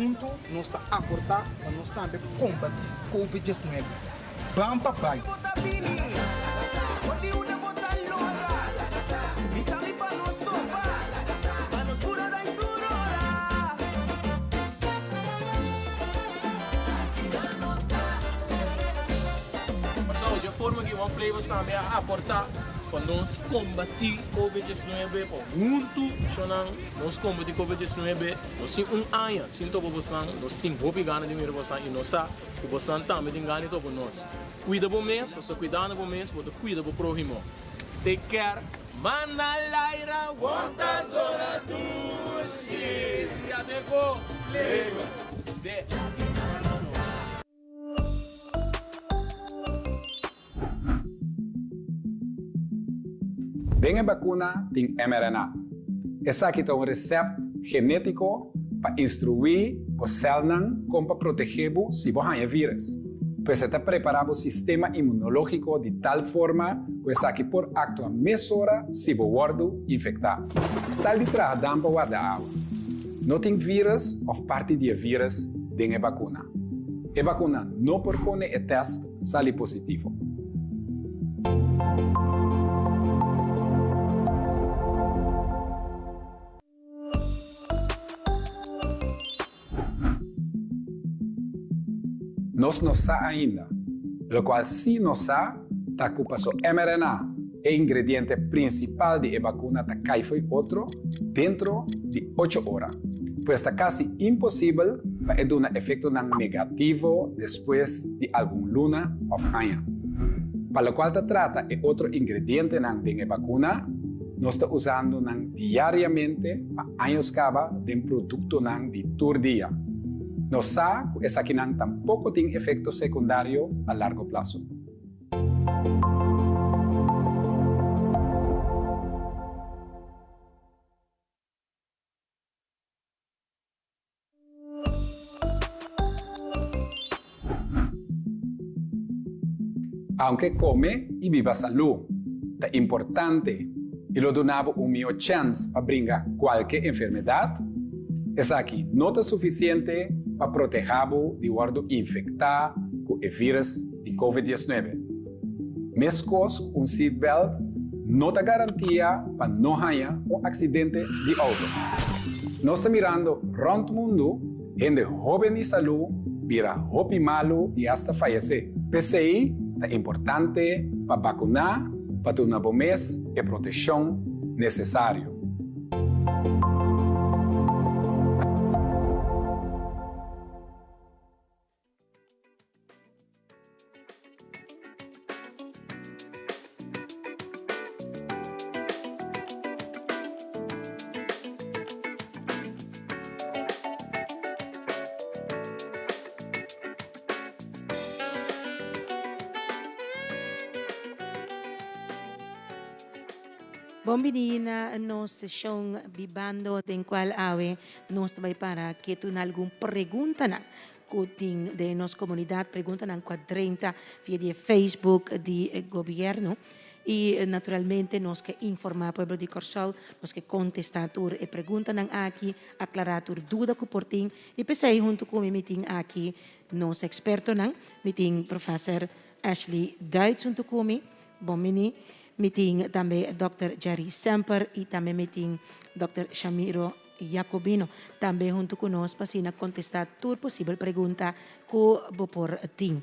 Huntu nos ta aportá pa nos tambe kombatí Covid 19. Ban pa bai! Pasó dje forma ki One Flavors tambe a aportá pa nos kombatí Covid 19 pa huntu shonnan nos kombatí Covid 19. Nos tin un aña sin topa bosnan, nos tin hopi gana di mira bosnan i nos sa ku bosnan tambe tin gana di topa nos. Kuida bo mes, pasobra kuidando bo mes bo ta kuida bo próhimo. Take care. Manda laira wòrta zona dushi. Siadeko Flavors. De. Den e bakuna tin mRNA. Esaki ta un resèpt genétiko pa instruí bo sèlnan kon pa protegé bo si bo haña vírùs. Pues e ta prepará bo sistema inmunológiko di tal forma ku esaki por aktua mesora si bo wòrdu infektá. Stal di traha dam pa warda awa. No tin vírùs òf parti di e vírùs den e bakuna. E bakuna no por pone e tèst sali positivo. Nos no sa ainda. Lokual sí nos sa ta ku paso mRNA, e ingrediente prinsipal di e bakuna ta kai fo'i otro dentro di ocho ora. Pues ta kasi imposibel pa e duna efektonan negativo despues di algun luna òf aña. Pa lokual ta trata e otro ingredientenan den e bakuna, nos ta usando nan diariamente pa años kaba den produktonan di tur dia. Nos sa ku esakinan tampoko tin efekto sekundario a largo plaso. Aunke kome i biba salú ta importante i lo duna bo un mihó chèns pa bringa kualke enfermedat, esaki no ta sufisiente pa protehá bo di wòrdu infektá ku e vírùs di Covid 19. Meskos ku un seatbelt no ta garantia pa no haña un aksidente di outo. Nos ta mirando rònt mundu hende hóben di salú bira hopi malu i asta fayesé. P'esei ta importante pa bakuná pa duna bo mes e proteshon nesesario. Bon bini na nos seshon Bibando den cual awe nos ta bay para ketu na algun preguntanan cu tin den nos comunidad, preguntanan cu a drenta via di e Facebook di gobierno y naturalmente nos ke informa pueblo di Corsou, nos ke contesta tur e preguntanan aki, aclara tur duda cu por tin y p'esey hunto cu mi mi tin aki nos expertonan, mi tin Professor Ashley Duits hunto cu mi, bon bini, mi tin tambe Dòkter Jerry Semper y tambe mi tin Dòkter Shamiro Jacobino tambe huntu ku nos pa asina kontestá tur posibel pregunta ku bo por tin.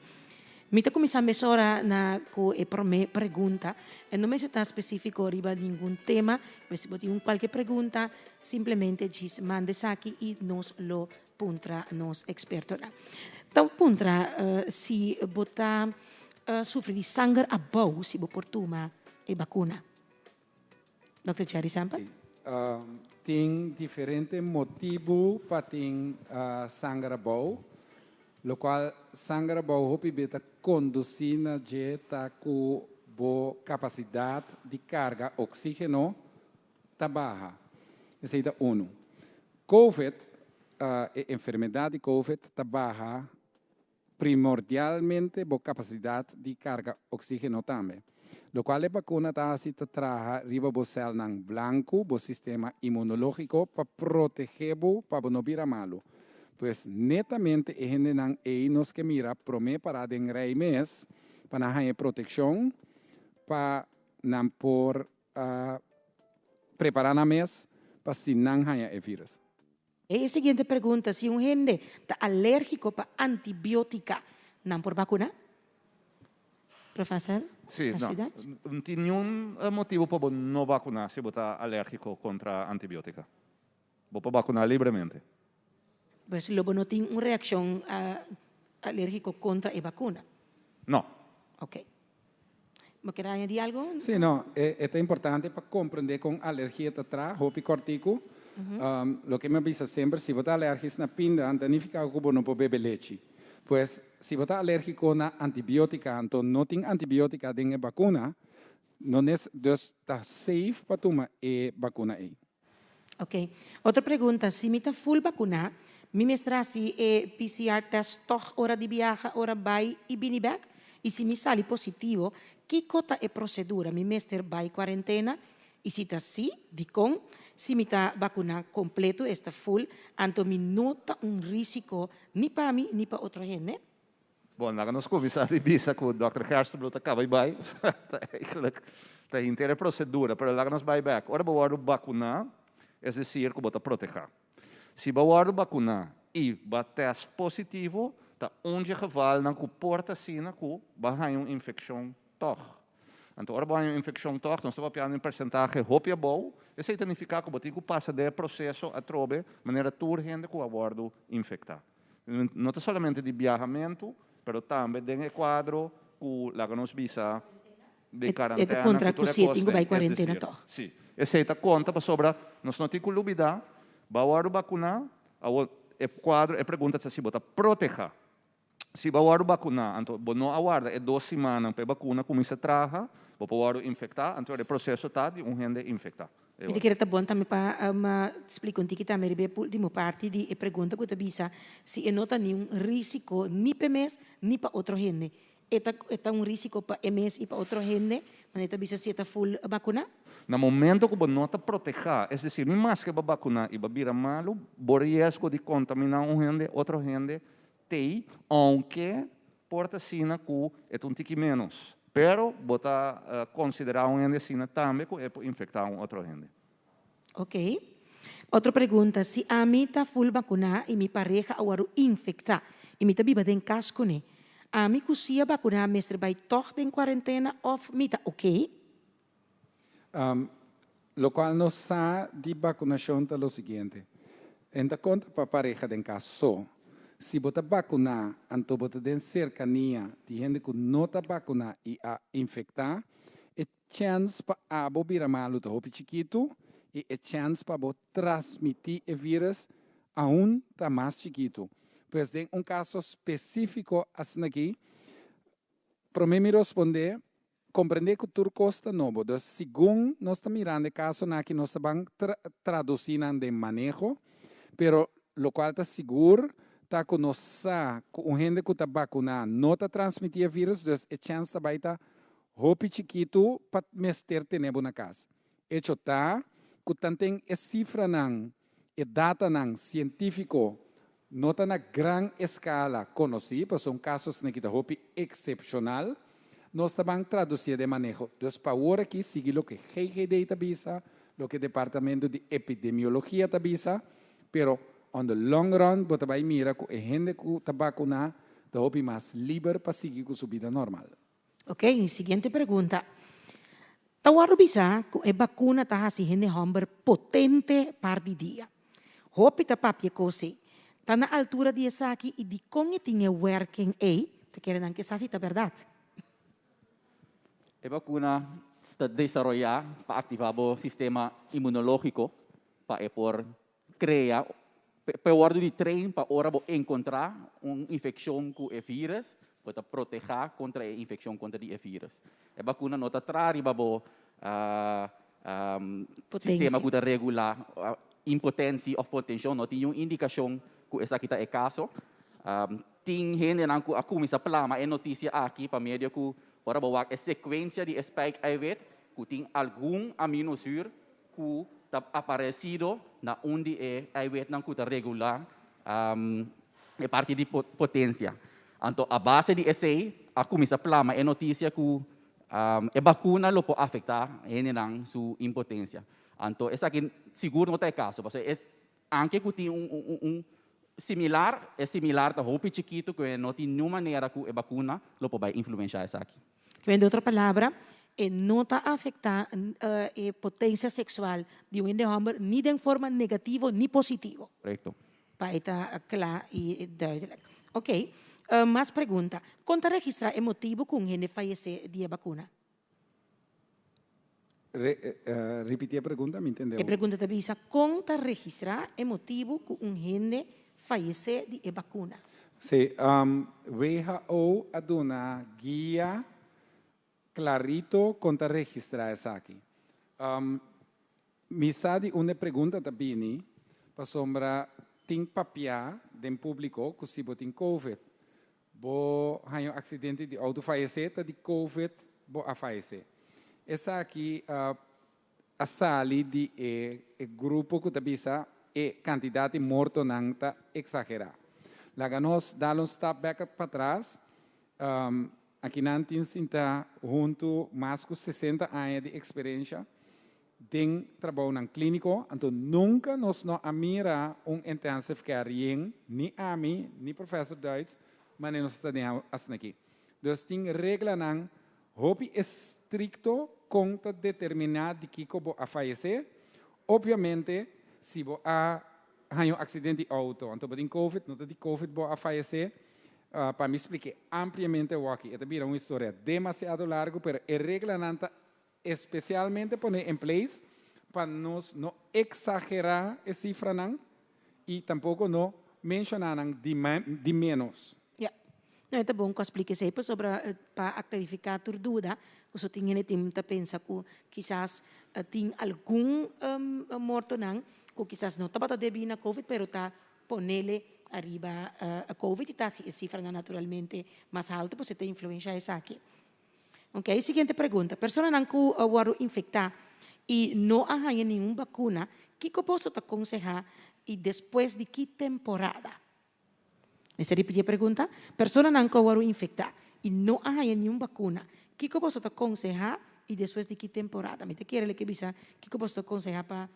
Mi ta kuminsá mesora na ku e promé pregunta. E no mester ta spesífiko riba ningun tema, pero si bo tin un kualke pregunta, simplemente djis manda esaki i nos lo puntra nos ekspertonan. Ta puntra si bo ta sufri di sanger abou, si bo por tuma. e bakuna? Dòkter Jerry Semper. Tin diferente motibu pa tin sanger abou, lokual sanger abou hopi be ta kondusí na dje ta ku bo kapasidat di karga oksígeno ta baha. Esei ta unu. Covid, e enfermedat di Covid ta baha primordialmente bo kapasidat di karga oksígeno tambe. Lokual e bakuna ta hasi ta traha riba bo sèlnan blanku, bo sistema imunológiko, pa protegé bo pa bo no bira malu. Pues netamente e hendenan ei nos ke mira promé pará den rei mes pa nan haña e protekshon pa nan por prepará nan mes pa si nan haña e vírus. E siguiente pregunta, si un hende ta alérgiko pa antibiótika, nan por bakuná? Professor Sí, no. Rashida? No tin niun motibu pa bo no bakuná si bo ta alérgiko kontra antibiótika. Bo por bakuná libremente. Pues lo bo no tin un reakshon alérgiko kontra e bakuna? No. Oké. Bo kier añadi algo? Sí, no. E ta importante pa comprende con alergia ta traha, hopi cortico. Loke mi a bisa semper, si bo ta alergis na pinda, no ta nifica cu bo no por bebe lechi. Pues, si bo ta alergico na antibiotica, anto no tin antibiotica den e bacuna, no nes, dus ta safe pa tuma e bacuna ey. Ok. Otro pregunta, si mi ta full bakuná, mi mester hasi e PCR test tòg ora di biaha, ora bai i bini bèk? I si mi sali positivo, kiko ta e prosedura? Mi mester bai kuarentena? I si ta sí, dikon? Si mi ta bakuná kompleto, esta full, anto mi no ta un risiko ni pa mi ni pa otro hende? Bon, laga nos kuminsá di bisa ku Dòkter Gerstenbluth a kaba i bai. Ta eigenlijk ta henter e prosedura, pero laga nos bai bèk. Ora bo wòrdu bakuná, es desir ku bo ta protehá. Si bo wòrdu bakuná i bo a tèst positivo, ta un dje gevalnan ku por ta asina ku bo a haña un infekshon tòg. Anto ora bo haña un infekshon tòg, nos ta papiando di un persentahe hopi abou, esei ta nifiká ku bo tin ku pasa den e proseso atrobe manera tur hende ku a wòrdu infektá. No ta solamente di biahamentu, pero tambe den e kuadro ku laga nos bisa di karantena ku tur e kosnan, es desir, si, esei ta konta pasobra nos no tin ku lubida, bo a wòrdu bakuná, awor e kuadro, e pregunta ta si bo ta protehá. Si bo a wòrdu bakuná, anto bo no a warda e dos simannan pa e bakuna kuminsá traha, bo por wòrdu infektá, anto e proseso ta di un hende infektá. Mi ta kere ta bon tambe pa splika un tiki tambe riba e ultimo parti di e pregunta ku ta bisa si e no ta niun risiko ni p'e mes ni pa otro hende. E ta e ta un risiko pa e mes i pa otro hende, manera e ta bisa si e ta ful bakuná? Na momento ku bo no ta protehá, es desir, ni maske bo bakuná i bo bira malu, bo riesgo di kontaminá un hende, otro hende, T'ei, ounke por ta asina ku e ta un tiki ménos, pero bo ta konsiderá un hende asina tambe ku e por infektá un otro hende. Ok. Otro pregunta, si ami ta full bakuná i mi pareha a wòrdu infektá i mi ta biba den kas kuné, ami ku si a bakuná mester bai tòg den kuarentena òf mi ta ok? Lokual nos sa di bakunashon ta lo siguiente, En ta konta pa pareha den kas so. Si bo ta bakuná anto bo ta den serkania di hende ku no ta bakuná i a infektá, e chèns pa abo bira malu ta hopi chikitu i e chèns pa bo transmití e vírùs aun ta mas chikitu. Pues den un kaso spesífiko asin'akí, promé mi rospondé Comprende cu tur cos ta nobo. Dus segun nos ta mirando e casonan aki nos ta ban traduci nan den maneho, pero locual ta sigur ta cu nos sa cu un hende cu ta vacuna no ta transmiti e virus, dus e chance ta bay ta hopi chikito pa mester tene bo na cas. Hecho ta cu tanten e cifranan, e datanan cientifico no ta na gran escala conoci, pasobra un caso asina ta hopi excepcional, nos ta ban traducié den maneho. Dus pa awor aki sigui loke GGD ta bisa, loke Departamento di Epidemiologia ta bisa, pero on the long run bo ta bay mira cu e hende cu ta vacuna ta hopi mas liber pa sigui cu su bida normal. Ok, siguiente pregunta. Ta wòrdu bisa ku e bakuna ta hasi hende hòmber potente par di dia. Hopi ta papia kos ei. Ta na altura di esaki i dikon e tin e wèrking ei? Ta kere nan ke sa si ta bèrdat. E bakuna. Ta desaroyá pa aktivá bo sistema inmunológiko pa e por krea, pa e wòrdu di train pa ora bo enkontrá un infekshon ku e vírus, bo ta protehá kontra e infekshon kontra di e vírus. E bakuna no ta traha riba bo sistema ku ta regulá impotensia òf potenshon, no tin niun indikashon ku esaki ta e kaso. Tin hendenan ku a kuminsá plama e notisia aki pa medio ku ora bo wak e sekuensia di e spike eiwit ku tin algun aminozuur ku ta aparesido na un di e eiwitnan ku ta regulá e parti di potensia. Anto a base di esei a kuminsá plama e notisia ku e bakuna lo por afektá hendenan su impotensia. Anto esaki sigur no ta e kaso pasobra e anke ku tin un similar, e similar ta hopi chikitu ku e no tin niun manera ku e bakuna lo por bai influenshá esaki. Ku otro palabra, e no ta afektá e potensia seksual di un hende hòmber ni den forma negativo ni positivo. Korekto. Pa e ta kla i duidelijk. Ok, mas pregunta. Kon ta registrá e motibu ku un hende fayesé di e bakuna? Ripití e pregunta, mi ntendé. E pregunta ta bisa, kon ta registrá e motibu ku un hende fayesé di e bakuna? Sí, WHO a duna guia klarito kon ta registrá esaki. Mi sa di unda e pregunta ta bini, pasobra tin papiá den públiko ku si bo tin covid, bo haña un aksidente di outo fayesé, ta di covid bo a fayesé. Esaki a sali di e grupo ku ta bisa e kantidat di mortonan ta eksagerá. Laga nos dal un stap bèk patras. Akinan tin sinta huntu mas ku 60 aña di eksperensha den trabounan klíniko, anto nunka nos no a mira un intensive care yen, ni ami, ni professor Duits, manera nos ta den asin'aki. Dus tin reglanan hopi estrikto kon ta determiná di kiko bo a fayesé. Opviamente, si bo a haña un aksidente di outo, anto bo tin covid, no ta di covid bo a fayesé. Pa mi splik'é ampliamente awaki, e ta bira un historia demasiado largu, pero e reglanan ta espesialmente pone en place pa nos no eksagerá e sifranan i tampoko no menshoná nan di ménos. Ya. No, e ta bon ku a splika esei pasobra pa a klarifiká tur duda ku so tin hende tin ta pensa ku kisas tin algun mortonan ku kisas no tabata debí na covid pero ta ponele ariba covid i ta hasi e sifranan naturalmente mas haltu pasobra e ta influenshá esaki. Ok, siguiente pregunta. Personanan ku a wòrdu infektá i no a haña ningun bakuna, kiko boso ta konsehá i despues di ki temporada? Mester ripití e pregunta? Personanan ku a wòrdu infektá i no a haña ningun bakuna, kiko boso ta konsehá i despues di ki temporada? Mi ta kere leke bisa kiko boso ta konsehá pa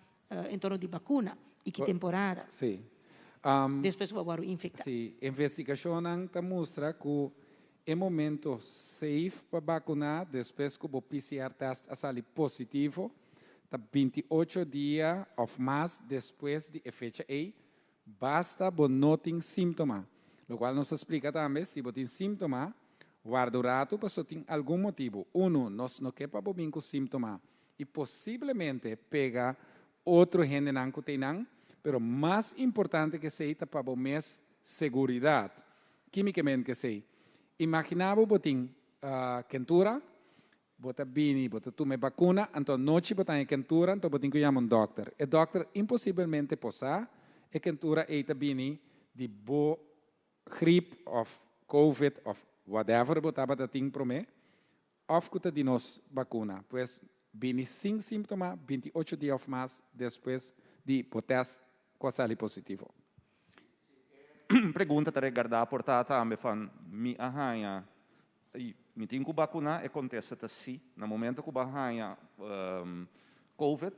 entorno di bakuna i ki temporada. Sí. Despues ku a wòrdu infektá. Sí, investigashonnan ta mustra ku e momento safe pa bakuná despues ku bo PCR test a sali positivo ta 28 dia òf mas despues di e fecha ei, basta bo no tin síntoma. Lokual nos ta splika tambe, si bo tin síntoma, warda un ratu pasobra tin algun motibu. Unu, nos no ke pa bo bin ku síntoma i posiblemente pega otro hendenan ku teinan, pero mas importante ku esei ta pa bo mes seguridat. Kímikamente ku esei, imaginá bo bo tin kentura, bo ta bini, bo ta tuma e bakuna, anto anochi bo ta haña kentura, anto bo tin ku yama un dòkter. E dòkter imposibelmente por sa e kentura ei ta bini di bo grip òf covid òf whatever bo tabata tin promé, òf ku ta di nos bakuna. Pues bini sin síntoma 28 dia òf mas despues di bo tèst ku a sali positivo. Pregunta ta regardá por ta tambe van mi a haña i mi tin ku bakuná? E kontesta ta sí. Na momento ku bo a haña covid,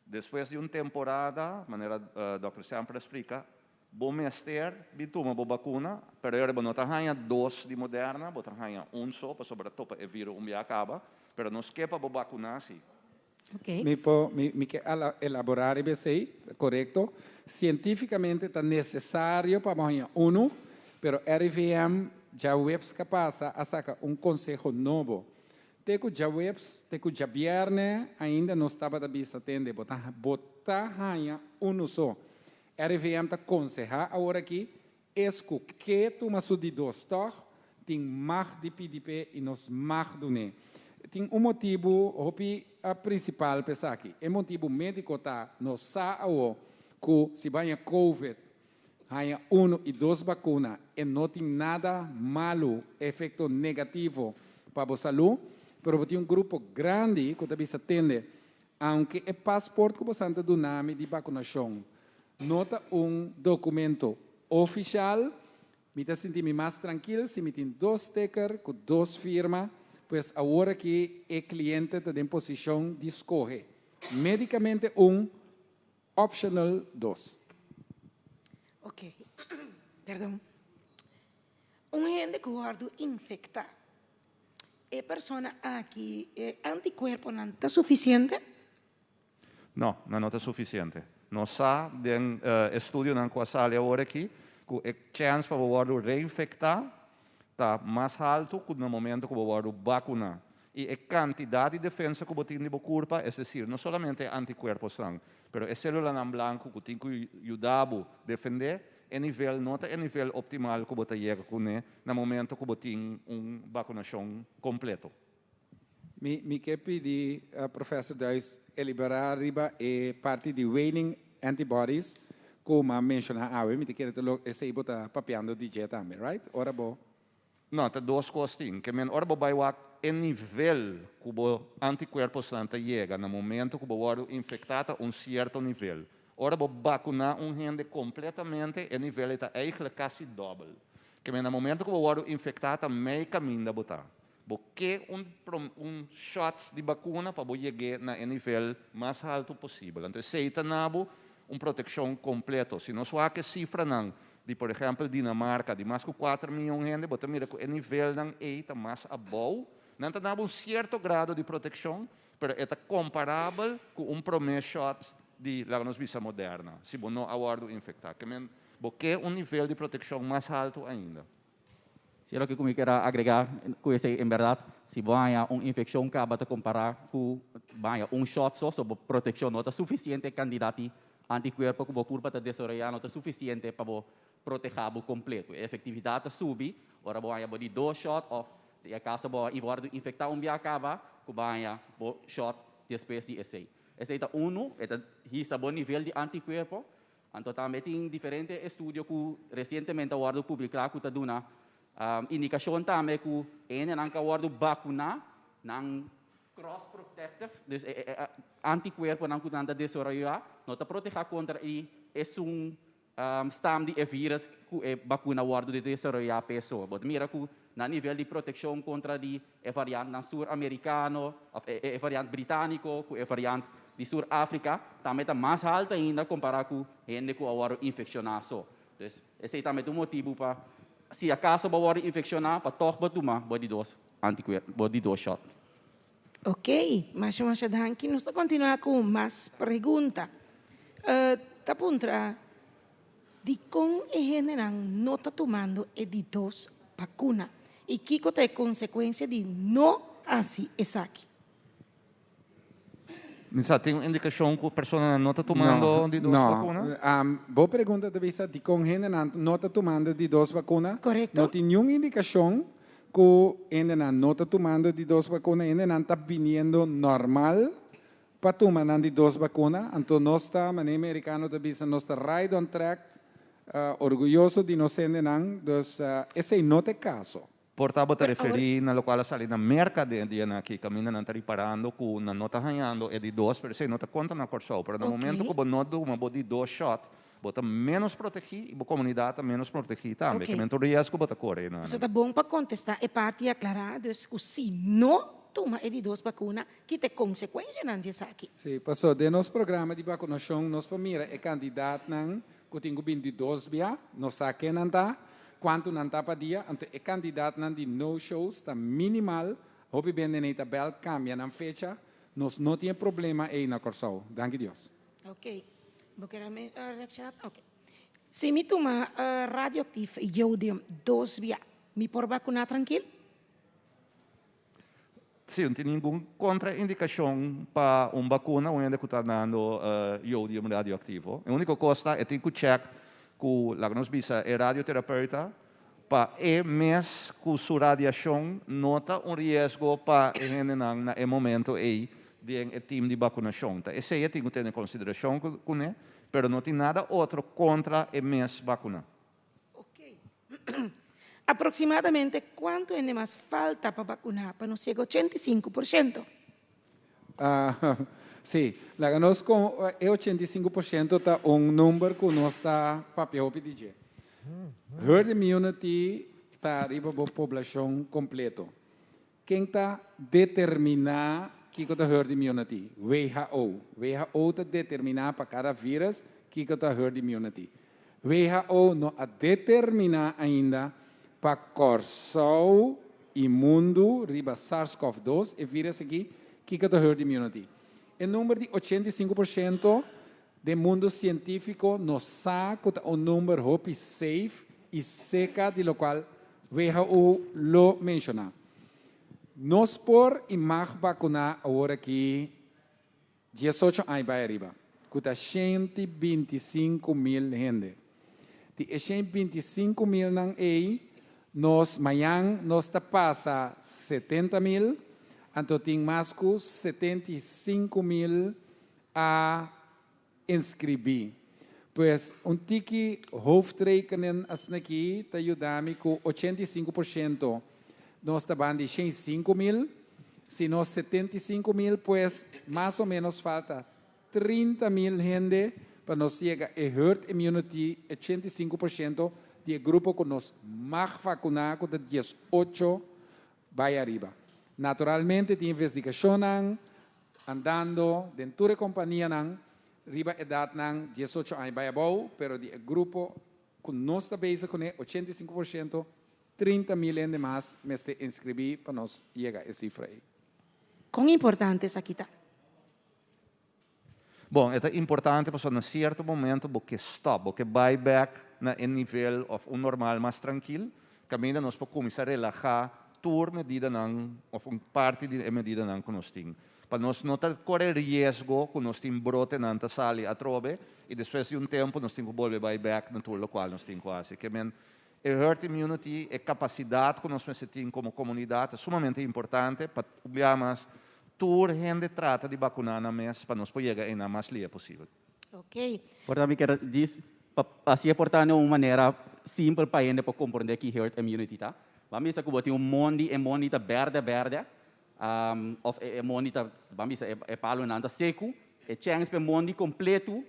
despues di un temporada, manera dòkter Semper a splika, bo mester bin tuma bo bakuna, pero e ora bo no ta haña dos di Moderna, bo ta haña un so pasobra topa e virus un bia kaba, pero nos ke pa bo bakuná sí. Okay. Mi por, mi, mi ke elaborá riba esei, korekto. Sientífikamente ta nesesario pa bo haña unu, pero RIVM djaweps ka pasa a saka un konseho nobo. Te ku djaweps, te ku djabièrnè ainda nos tabata bisa tende bo ta bo ta haña unu so. RIVM ta konsehá aworakí es ku ke tuma su di dos tòg, tin mag di pidi p'e i nos mag dun'é. Tin un motibu hopi prinsipal pa esaki. E motibu médiko ta nos sa awo ku si bo haña covid, haña unu i dos bakuna e no tin nada malu, efekto negativo pa bo salú, pero bo tin un grupo grandi ku ta bisa tende, aunke e pasport ku bosan ta duna mi di bakunashon no ta un dokumento ofishal, mi ta sinti mi mas trankil si mi tin dos sticker ku dos firma, pues awor aki e kliente ta den posishon di skohe medikamente un Optional dos. Ok, perdon. Un hende ku wòrdu infektá, e persona aki e antikuerponan ta sufisiente? No, nan no ta sufisiente. Nos sa den estudionan ku a sali awor aki ku e chèns pa bo wòrdu reinfektá ta mas haltu ku na momento ku bo wòrdu bakuná. I e kantidat di defensa ku bo tin di bo kurpa, es desir, no solamente e antikuerposnan, pero e selulanan blanku ku tin ku yuda bo defendé, e nivel no ta e nivel optimal ku bo ta yega kuné na momento ku bo tin un bakunashon kompleto. Mi mi ke pidi Professor Duis eliberá riba e parti di waning antibodies ku m'a menshoná awe. Mi ta kere ta lo esei bo ta papiando di dje tambe, right? Ora bo. No, ta dos kos tin. Ke men ora bo bai wak e nivel ku bo antikuerposnan ta yega na momento ku bo wòrdu infektá ta un sierto nivel. Ora bo bakuná un hende kompletamente e nivel ei ta eigentlik kasi dòbel. Ke men na momento ku bo wòrdu infektá ta mei kaminda bo ta. Bo ke un un shòt di bakuna pa bo yeg'é na e nivel mas haltu posibel. Anto esei ta na bo un protekshon kompleto. Si nos wak e sifranan di por ehèmpel Dinamarka di mas ku kuater mion hende, bo ta mira ku e nivelnan ei ta mas abou. Nan ta na bo un sierto grado di protekshon, pero e ta komparabel ku un promé shòt di, laga nos bisa, Moderna, si bo no a wòrdu infektá. Ke men bo ke un nivel di protekshon mas haltu ainda. Si loke ku mi kier a agregá ku esei en bèrdat si bo haña un infekshon kaba ta kompará ku bo haña un shòt so, so bo protekshon no ta sufisiente, e kantidat di antikuerpo ku bo kurpa ta desaroyá no ta sufisiente pa bo protehá bo kompleto. E efektividat ta subi ora bo haña bo di dos shòt òf den e kaso bo a wòrdu infektá un bia kaba ku bo haña bo shòt despues di esei. Esei ta unu, e ta hisa bo nivel di antikuerpo. Anto tambe tin diferente estudio ku resientemente a wòrdu publiká ku ta duna indikashon tambe ku e hendenan ku a wòrdu bakuná nan cross protective, dus e antikuerponan ku nan ta desaroyá no ta protehá kontra e esun stam di e vírus ku e bakuna wòrdu desaroyá p'e so. Bo ta mira ku na nivel di protekshon kontra di e variantnan sur amerikano òf e variant britániko ku e variant di Sur Afrika tambe ta mas haltu ainda kompará ku hende ku a wòrdu infekshoná so. Dus esei tambe ta un motibu pa si akaso bo a wòrdu infekshoná pa tòg bo tuma bo di dos antikuer bo di dos shòt. Ok, masha masha danki. Nos ta kontinuá ku mas pregunta. Ta puntra Dikon e hendenan no ta tumando e di dos bakuna i kiko ta e konsekuensia di no hasi esaki? Mi sa tin un indikashon ku personanan no ta tumando di dos bakuna? No, bo pregunta ta bisa dikon hendenan no ta tumando di dos bakuna? Korekto. No tin niun indikashon ku hendenan no ta tumando di dos bakuna, hendenan ta biniendo normal Pa tuma nan di dos bakuna, anto nos ta, manera e merikano ta bisa, nos ta right on track, orguyoso di nos hendenan, dus esei no ta e kaso. Por ta bo ta referí na lokual a sali na Merka den e dianan aki, kaminda nan ta riparando ku nan no ta hañando e di dos, pero esei no ta konta na Kòrsou. Pero na momento ku bo no duma bo di dos shòt, bo ta ménos protegí i bo komunidat ta ménos protegí tambe. Ke men tur riesgo bo ta kore einan. So ta bon pa kontestá e parti aklará dus ku si no tuma e di dos bakuna, Ki ta e konsekuenshanan di esaki? Sí, paso den nos programa di bakunashon nos por mira e kandidatnan ku tin ku bini di dos bia, nos sa ken nan ta, kuantu nan ta pa dia, anto e kandidatnan di no shows ta minimal, hopi bende nei ta bèl kambia nan fecha, nos no tin e problema ei na Kòrsou, danki Dios. Ok, bo kier a reakshoná? Ok. Si mi tuma radioactief jodium dos bia, mi por bakuná trankil? Si, no tin ningun kontraindikashon pa un vakuna, un hende ku ta dando jodium radioaktivo. E úniko kos ta, e tin ku check ku, laga nos bisa, e radioterapeuta, pa e mes ku su radiashon no ta un riesgo pa e hendenan na e momento ei den e team di vakunashon. Ta esei e tin ku tene konsiderashon kuné, pero no tin nada otro kontra e mes vakuna. Ok. Aproximadamente kuantu hende mas falta pa vakuná pa nos yega 85%? Sí, laga nos kon e 85% ta un number ku nos ta papia hopi di dje. Herd immunity ta riba bo poblashon kompleto. Ken ta determiná kiko ta herd immunity? WHO. WHO ta determiná pa kada vírus kiko ta herd immunity. WHO no a determiná ainda pa Kòrsou i mundu riba SARS-CoV-2, e vírus aki, kiko ta herd immunity. E number di 85% den mundu sientífiko no sa ku ta un number hopi safe i seka di lokual WHO lo menshoná. Nos por i mag bakuná awor aki 18 aña bai ariba, ku ta 125.000 hende. Di e 125.000 nan ei, nos mañan nos ta pasa 70.000, anto tin mas ku 75.000 a inskribí. Pues un tiki hoofdrekenen asina aki ta yuda mi ku 85% nos ta banda di 105.000, si nos 75.000, pues mas o ménos falta 30.000 hende pa nos yega e herd immunity 85% di e grupo ku nos mag vakuná ku ta 18 bai ariba. Naturalmente tin investigashon andando den tur kompanianan riba edatnan 18 aña bai abou, pero di e grupo ku nos ta bezig kuné 85%, 30.000 hende mas mester inskribí pa nos yega e sifra ei. Kon importante esaki ta? Bon, ta importante pasobra na sierto momento bo ke stop, bo ke bai back na un nivel òf un normal mas trankil, kaminda nos por kuminsá relahá tur medidanan òf un parti di medidanan ku nos tin. Pa nos no ta kore riesgo ku nos tin brotenan ta sali atrobe i despues di un tempu nos tin ku bolbe bai back na tur lokual nos tin ku hasi. Ke men e herd immunity, e kapasidat ku nos tin komo komunidat ta sumamente importante pa mas tur hende trata di vakuná nan mes pa nos por yega na mas lihé posibel. Ok. Por mi ke bisa, asina por ta un manera simpel pa hende pa komprondé ku herd immunity ta. Ban bisa ku tin un mondi, e mondi ta bèrdè bèrdè, òf e mondi ta, ban bisa e palunan ta seku, e chèns pa mondi kompleto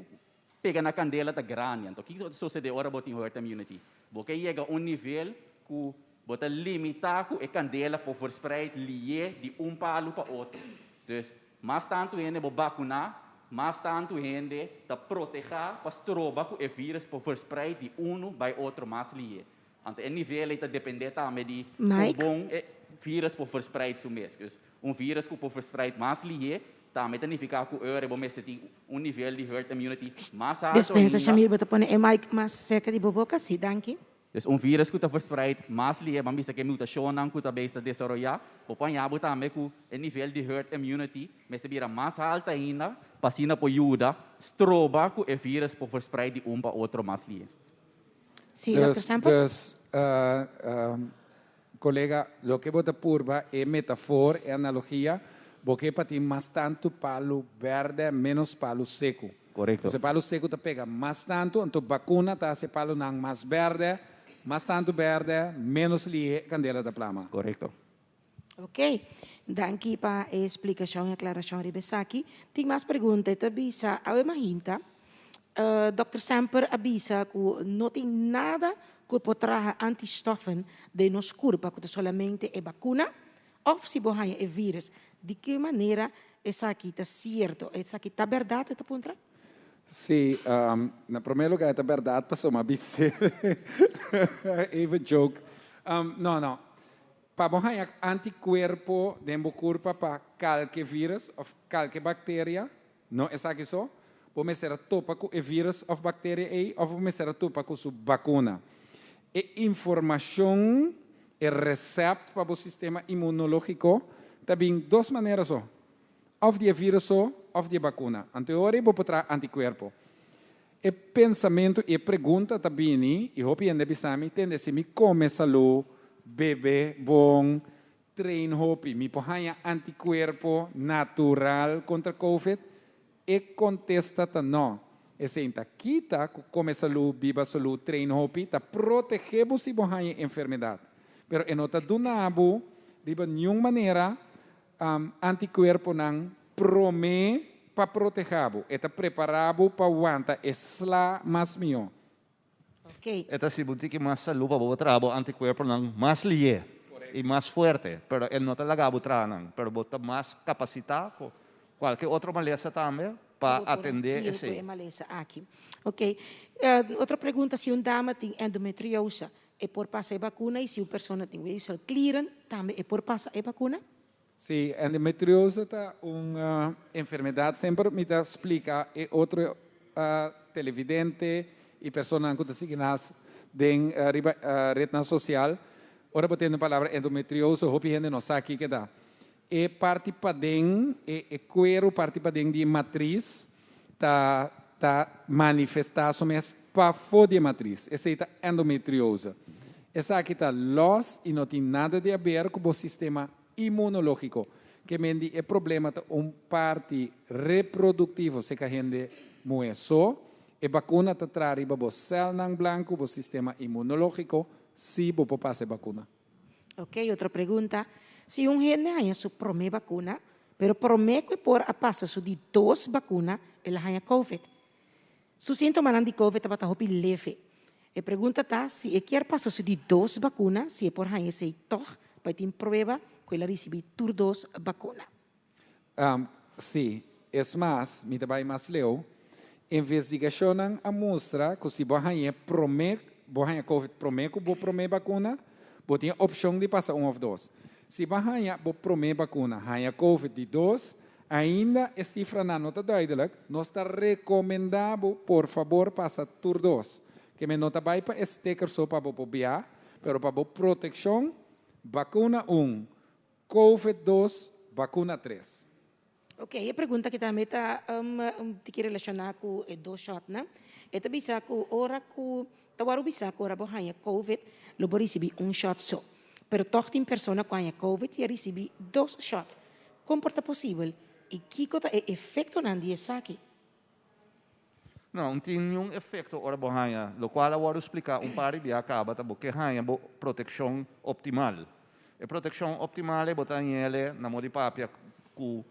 pega na kandela ta grandi. Anto, kiko ta sosodé ora bo tin herd immunity? Bo ke yega un nivel ku bo ta limitá ku e kandela por verspreid lihé di un palu pa otro. Dus, mas tantu hende bo vakuná, mas tantu hende ta protehá pa stroba ku e vírùs por verspreid di un bai otro mas lihé. Anto, e nivel ta dependé tambe di Mike? kon e vírùs por verspreid su mes. Dus, un vírùs ku por verspreid mas lihé, tambe ta nifiká ku ora bo mester tin un nivel di herd immunity mas altu Dispensa, ainda. Shamir, bo ta pone e mic mas serka di bo boka, si, danki. Dus un vírùs ku ta verspreid mas lihé, ban bisa ku e mutashonnan ku ta bezig desaroyá, bo por haña tambe ku e nivel di herd immunity mester bira mas altu ainda, pa asina por yuda stroba ku e vírùs por verspreid di un pa otro mas lihé. Si, Dr. Dus, Semper? Dus kolega, loke bo ta purba e metafora, e analogia, bo ke pa tin mas tantu palu bèrdè, menos palu seku. Korekto. E palu seku ta pega mas tantu, anto vakuna ta hasi palunan mas bèrdè, mas tantu bèrdè, menos lihé kandela ta plama. Korekto. Ok. Danki pa e splikashon i aklarashon riba esaki. Tin mas pregunta, ta bisa, awe mainta, Dr. Semper a bisa ku no tin nada ku por traha antistoffen den nos kurpa, ku solamente e vakuna, òf si bo haña e vírùs. Di ki manera esaki ta sierto? Esaki ta bèrdat, ta puntra? Si, na promé lugá ta bèrdat, pasobra m'a bis'é. Even joke. No. Pa bo haña antikuerpo den bo kurpa pa kualke vírùs òf kualke bakteria, no esaki so, bo mester topa ku e vírùs òf bakteria ei, òf bo mester topa ku su vakuna. E informashon, e resèpt pa e sistema imunológiko. Ta bin dos manera so. Of di e virus so, of di e vacuna. Anto ora bo por traha anticuerpo. E pensamento y e pregunta ta bini, y hopi hende bisa mi, tende, si mi come salud, bebe bon, train hopi, mi por haña anticuerpo natural contra COVID? E contesta ta no. Esey n'ta kita cu come salud, biba salud, train hopi, ta protege bo si bo haña enfermedad. Pero e no ta duna bo, riba ningun manera, anticuerponan prome pa proteha bo. E ta prepara bo pa wanta e sla mas mihor. E ta si bo tiki mas salud pa bo traha bo anticuerponan mas lihe y mas fuerte, pero e no ta laga bo traha nan, pero bo ta mas capacita cu cualke otro malesa tambe pa Bo por atende deal cu esey. e malesa aki. Ok. Otro pregunta, si un dama tin endometriosa, e por pasa e vacuna? Y si un persona tin weefselklieren, tambe e por pasa e vacuna? Si, endometriosa ta un enfermedad. Semper mi ta splica e otro televidente y personanan cu ta sigui nos den riba rednan social. Ora bo tende palabra endometriosa, hopi hende no sa kico ta. E parti paden, e cuero parti paden di matriz ta manifesta su mes pafo di e matriz. Esey ta endometriosa. Esaki ta los y no tin nada di haber cu bo sistema inmunologico. Ke men di e problema ta un parti reproductivo seca hende muhe so. E vacuna ta traha riba bo celnan blanco, bo sistema inmunologico, si bo por pasa e vacuna. Ok, otro pregunta. Si un hende haña su prome vacuna, pero prome cu e por a pasa su di dos vacuna, el a haña COVID. Su sintomanan di COVID tabata hopi leve. E pregunta ta si e kier pasa su di dos vacuna, si e por haña esey toch pa e tin prueba cu el a ricibi tur dos vacuna. Si. Es mas, mi ta bay mas leu. Investigacionnan a mustra cu si bo haña prome, bo haña COVID prome cu bo prome vacuna, bo tin e opcion di pasa un of dos. Si bo haña bo prome vacuna, haña COVID di dos, ainda e cifranan no ta duidelijk, nos ta recomenda bo por fabor pasa tur dos. Ke men no ta bay pa e sticker so pa bo por bia, pero pa bo proteccion, vacuna un, COVID dos, vacuna tres. Ok, e pregunta aki tambe ta un tiki relaciona cu e dos shotnan. E ta bisa cu ora cu ta worde bisa cu ora bo haña COVID lo bo ricibi un shot so. Pero toch tin persona cu haña COVID y a ricibi dos shot. Con por ta posibel y kico ta e efectonan di esaki? No, no tin ningun efecto ora bo haña, locual a wordo splica un par di bia caba, ta bo ke haña bo proteccion optimal. E proteccion optimal e bo ta hañele na modi papia cu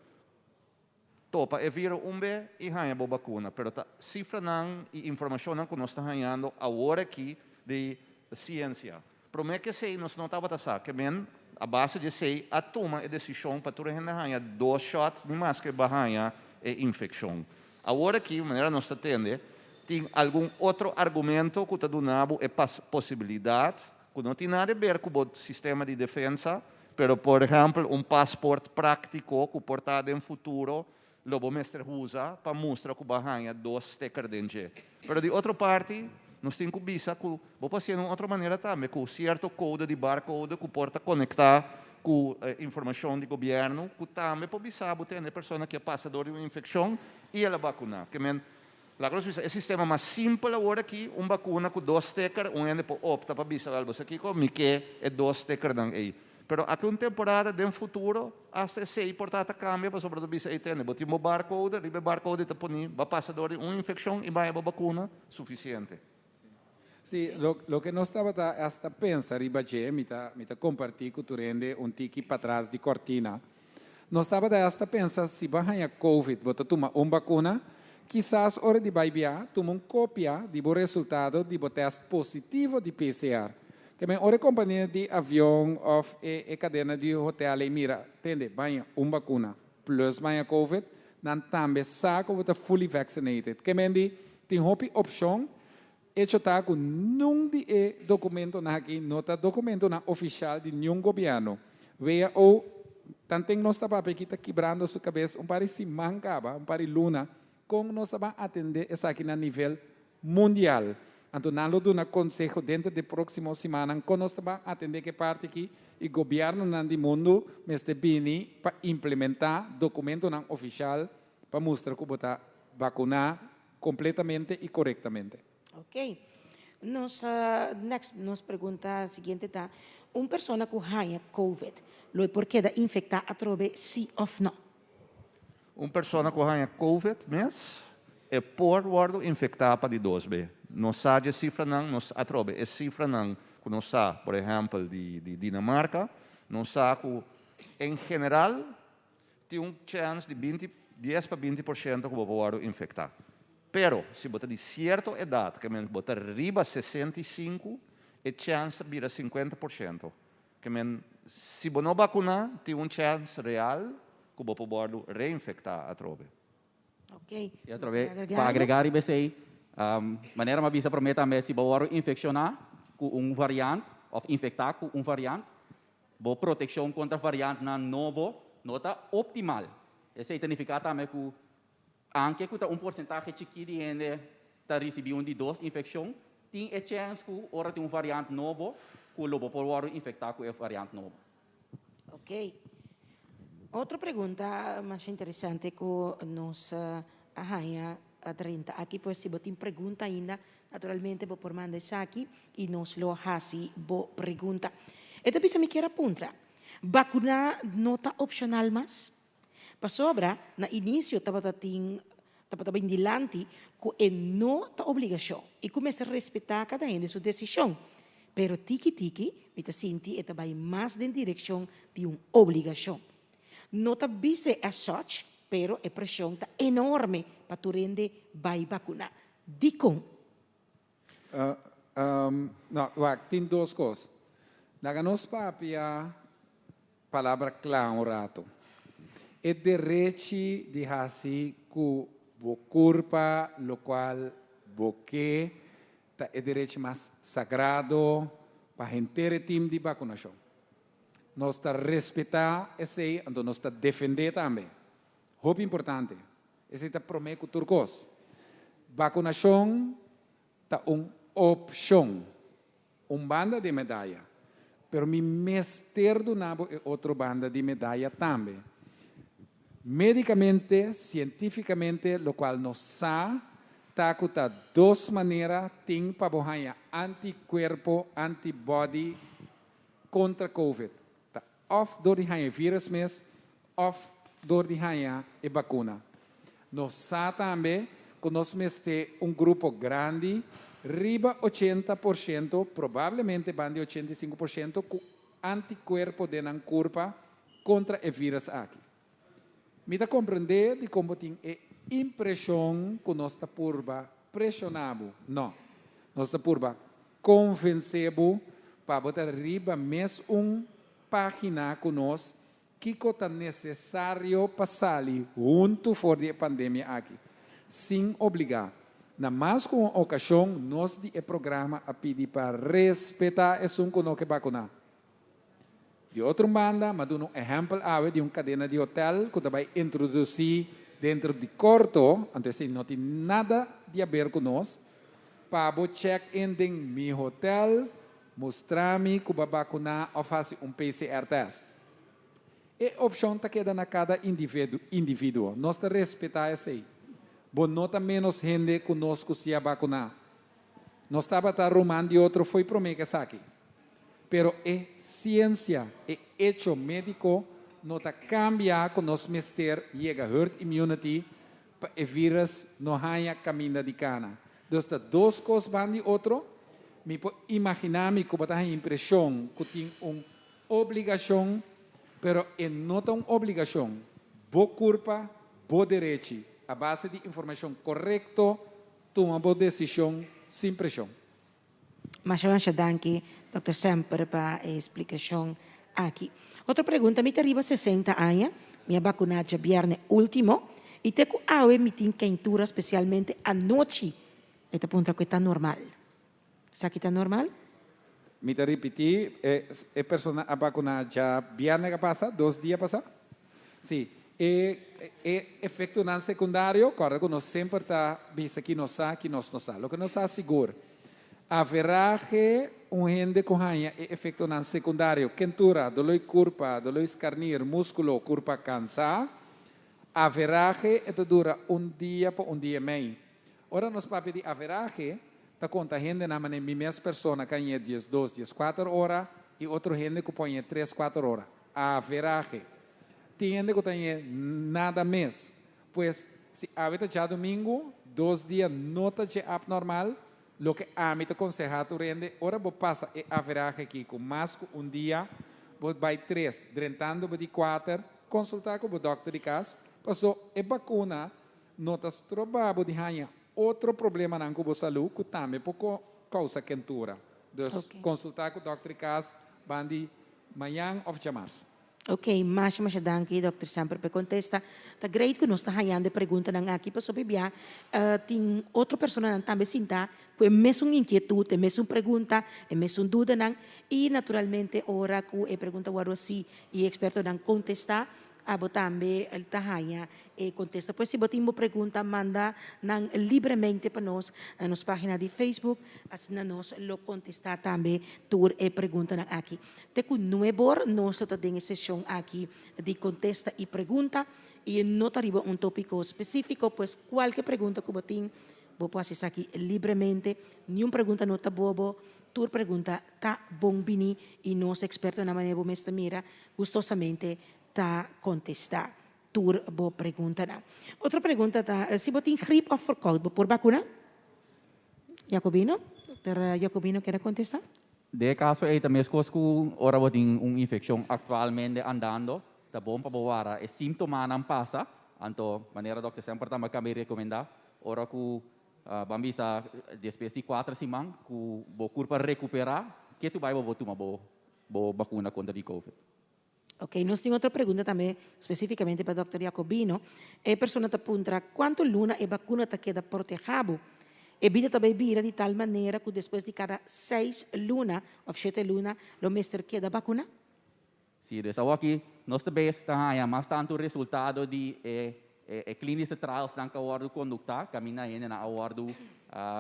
topa e virus un be y haña bo vacuna. Pero ta cifranan y informacionnan cu nos ta hañando awor aki di ciencia. Prome cu esey nos no tabata sa, ke men a base di esey a tuma e decision pa tur hende haña dos shot, ni mas cu ba haña e infeccion. Awor aki, manera nos ta tende, tin algun otro argumento cu ta duna bo e posibilidad, cu no tin nada di ber cu bo sistema di defensa, pero por ehempel un paspoort practico cu por ta den futuro lo bo mester usa pa mustra cu bo a haña dos sticker den dje. Pero di otro parti, nos tin cu bisa cu bo por haci'e un otro manera tambe, cu cierto code di barcode cu por ta conecta cu informacion di gobierno, cu tambe por bisa bo tene persona cu a pasa door di un infeccion y el a vacuna. Ke men, laga nos bisa, e sistema mas simpel awor aki, un vacuna cu dos sticker, un hende por opta pa bisa, wel, bo sa kico, mi ke e dos stickernan ey. Pero aki un temporada den futuro, hasta esey por ta ta cambia, pasobra ta bisa, ey tene, bo tin bo barcode, riba e barcode ta poni, bo a pasa door di un infeccion y baya bo vacuna, suficiente. Si, loke nos tabata hasta pensa riba dje, mi ta comparti cu tur hende un tiki patras di cortina. Nos tabata hasta pensa si bo haña COVID, bo ta tuma un vacuna, kisas ora di bay bia, tuma un copia di bo resultado di bo test positivo di PCR. Ke men ora compania di avion of e cadena di hotel e mira, tende, b'a haña un vacuna plus b'a haña COVID, nan tambe sa cu bo ta fully vaccinated. Ke men di, tin hopi opcion. Hecho ta cu ningun di e documentonan aki no ta documentonan oficial di ningun gobierno. WHO, tanten nos ta aki ta kibrando su cabes un par di siman caba, un par di luna, con nos ta bay atende esaki na nivel mundial. Anto, nan lo duna conseho den di proximo siman, con nos ta bay atende cu e parti aki. i gobièrnunan di mundu mester bini pa implementá dokumentonan ofishal pa mustra ku bo ta vakuná kompletamente i korektamente. Ok. Nos next nos pregunta siguiente ta, un persona ku haña covid lo e por keda infektá atrobe sí òf nò? Un persona ku haña covid mes e por wòrdu infektá pa di dos be. Nos sa dje sifranan, nos atrobe e sifranan ku nos sa, por ehèmpel di di Dinamarka, nos sa ku en general tin un chèns di binti, dies pa 20% ku bo por wòrdu infektá. Pero si bo ta di sierto edat, ke men bo ta riba 65, e chèns ta bira 50%. Ke men si bo no bakuná, tin un chèns real ku bo por wòrdu reinfektá atrobe. Ok. I atrobe, pa agregá riba esei, manera mi a bisa promé tambe, si bo wòrdu infekshoná ku un variant òf infektá ku un variant, bo protekshon kontra variantnan nobo no ta optimal. Esei ta nifiká tambe ku anke ku ta un porsentahe chikí di hende ta risibí un di dos infekshon, tin e chèns ku ora tin un variant nobo ku lo bo por wòrdu infektá ku e variant nobo. Ok. Otro pregunta masha interesante ku nos a haña a drenta aki, pues si bo tin pregunta ainda, naturalmente bo por manda esaki i nos lo hasi bo pregunta. E ta bisa mi kier a puntra, bakuná no ta opshonal mas? Pasobra na inisio tabata tin tabata bin dilanti ku e no ta obligashon i ku mester respetá kada hende su desishon. Pero tiki tiki mi ta sinti e ta bai mas den direkshon di un obligashon. No ta bis'é as such, pero e preshon ta enorme pa tur hende bai bakuná. Dikon? No, wak, tin dos kos. Laga nos papia palabra kla un rato. E derechi di hasi ku bo kurpa lokual bo ke ta e derechi mas sagrado pa henter e tim di bakunashon. Nos ta respetá esei, anto nos ta defendé tambe. Hopi importante. Esei ta promé ku tur kos. Bakunashon ta un opshon, un banda di e medaya, pero mi mester duna bo e otro banda di medaya tambe. Médikamente, sientífikamente, lokual nos sa ta ku ta dos manera tin pa bo haña antikuerpo, antibody, kontra covid. Ta òf dor di haña e vírus mes òf dor di haña e bakuna. Nos sa tambe ku nos mester un grupo grandi, riba 80%, probablemente banda di 85%, ku antikuerpo den nan kurpa kontra e vírus aki. Mi ta komprendé dikon bo tin e impreshon ku nos ta purba preshoná bo. No. Nos ta purba konvensé bo pa bo ta riba mes un página ku nos kiko ta nesesario pa sali huntu for di e pandemia aki, sin obligá. Na mas ku un okashon nos di e programa a pidi pa respetá esun ku no ke bakuná. Di otro un banda, m'a duna un ehèmpel awe di un kadena di hotèl ku ta bai introdusí dentro di korto, anto esei no tin nada di haber ku nos, pa bo check in den mi hotèl, mustra mi ku bo a bakuná òf hasi un PCR tèst. E opshon ta keda na kada individuo. Nos ta respetá esei. Bo no ta ménos hende ku nos ku si a bakuná. Nos tabata ruman di otro fo'i promé ku esaki. Pero e siensia, e echo médiko no ta kambia ku nos mester yega herd immunity pa e vírus no haña kaminda di kana. Dus ta dos kos ban di otro. Mi por imaginá mi ku bo ta haña impreshon ku tin un obligashon, pero e no ta un obligashon. Bo kurpa, bo derechi. A base di informashon korekto, tuma bo desishon sin preshon. Masha masha danki Dòkter Semper pa e splikashon aki. Otro pregunta, mi ta riba 60 aña, mi a bakuná djabièrnè último i te ku awe mi tin keintura spesialmente anochi. E ta puntra ku e ta normal. Esaki ta normal? Mi ta ripití, e persona a bakuná djabièrnè ku a pasa, 2 dia pasá? Sí. E efektonan sekundario, kòrda ku nos semper ta bisa ki nos sa, ki nos no sa. Loke nos sa sigur. Averahe, un hende ku haña e efektonan sekundario, kentura, doló di kurpa, doló di skarnir, múskulo, kurpa kansá. Averahe, e ta dura un dia pa un dia i mei. Ora nos papia di averahe, ta konta hendenan manera mi mes persona ku a hañ'é 12, 14 ora i otro hende ku por hañ'é tres, kuater ora. Averahe. Tin hende ku ta hañ'é nada mes. Pues, si awe ta djadumingu, 2 dia no ta dje abnormal. Loke ami ta konsehá tur hende, ora bo pasa e averahe aki ku mas ku un dia, bo bai tres, drentando bo di kuater, konsultá ku bo dòkter di kas, paso e bakuna no ta stroba bo di haña otro problemanan ku bo salú ku tambe por kousa kentura. Dus konsultá ku dòkter di kas bandi mañan òf djamars. Ok, masha masha danki, Dr. Semper, pa kontestá. Ta great ku nos ta hañando preguntanan aki pasobra bia tin otro personanan tambe sinta ku e mesun inkietut, e mesun pregunta, e mesun dudanan i naturalmente ora ku e pregunta wòrdu hasi i e ekspertonan kontestá, abo tambe ta haña e kontesta. Pues si bo tin bo pregunta, manda nan libremente pa nos na nos página di Facebook, asina nos lo kontestá tambe tur e preguntanan aki. Te ku 9 or nos ta den e seshon aki di kontesta i pregunta i no ta riba un tópiko spesífiko, pues kualke pregunta ku bo tin, bo por hasi esaki libremente. Ningun pregunta no ta bobo, tur pregunta ta bon bini i nos ekspertonan, manera bo mes ta mira, gustosamente ta kontestá tur bo preguntanan. Otro pregunta ta, si bo tin grip òf verkoud, bo por vakuná? Jacobino? Dr. Jacobino ke kontestá? Den kaso ei tambe kos ku ora bo tin un infekshon aktualmente andando, ta bon pa bo warda e síntomanan pasa, anto manera dòkter Semper tambe a kaba rekomendá, ora ku ban bisa despues di 4 siman ku bo kurpa rekuperá, ku tur bai bo tuma bo bo vakuna kontra di COVID. Ok, nos tin otro pregunta tambe spesífikamente pa Dr. Jacobino. E persona ta puntra kuantu luna e vakuna ta keda protehá bo? E bida tambe bira di tal manera ku despues di kada 6 luna òf 7 luna lo mester keda vakuná? Si, dus aki nos tambe ta haña mas tantu resultado di e klinische trials nan ku a wòrdu konduktá, kaminda nan a wòrdu